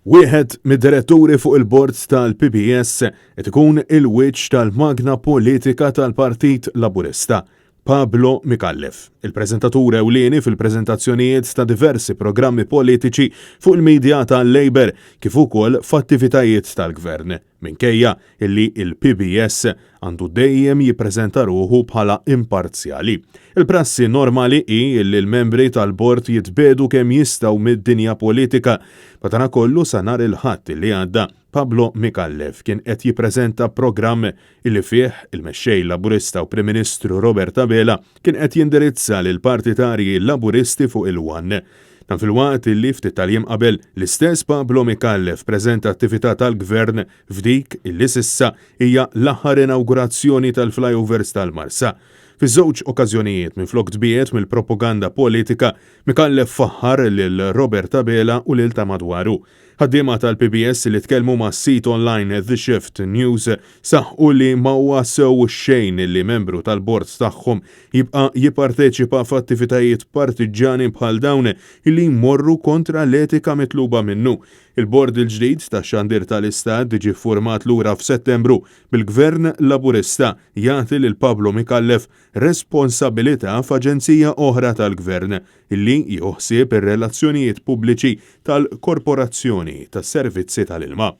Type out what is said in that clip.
Wieħed mid-diretturi fuq il-bord tal-PBS qed ikun il-wiċċ tal-magna politika tal-Partit Laburista, Pablo Micallef, il-preżentatur ewlieni fil-preżentazzjonijiet ta' diversi programmi politiċi fuq il-media tal-Labour kif ukoll f'attivitajiet tal-Gvern, minkejja illi l-PBS għandu dejjem jippreżenta ruħu bħala imparzjali. Il-prassi normali hi illi l-membri tal-bord jitbiegħdu kemm jistgħu mid-dinja politika. Madanakollu sa nhar il-Ħadd illi għadda, Pablo Micallef kien qed jippreżenta programm illi fih il-Mexxej Laburista u Prim Ministru Robert Abela kien qed jindirizza lill-partitarji Laburisti fuq il-One. Dan filwaqt illi ftit tal-jiem qabel l-istess Pablo Micallef preżenta attività tal-Gvern f'dik illi s'issa hija l-aħħar inawgurazzjoni tal-flyovers tal-Marsa. Fiż-żewġ okkażjonijiet minflok tbiegħed mill-propaganda politika, Micallef faħħar lil Robert Abela u lil ta' madwaru. Ħaddiema tal-PBS li tkellmu mas-sit online The Shift News saħqu li ma huwa sew xejn li membru tal-bord tagħhom jibqa' jipparteċipa f'attivitajiet partiġġani bħal dawn li jmorru kontra l-etika mitluba minnu. Il-bord il-ġdid tax-xandir tal-Istat ġie ffurmat lura f'Settembru bil-Gvern Laburista jagħti lil Pablo Micallef responsabilità f'aġenzija oħra tal-Gvern li jieħu ħsieb ir-relazzjonijiet pubbliċi tal-Korporazzjoni tas-Servizzi tal-Ilma.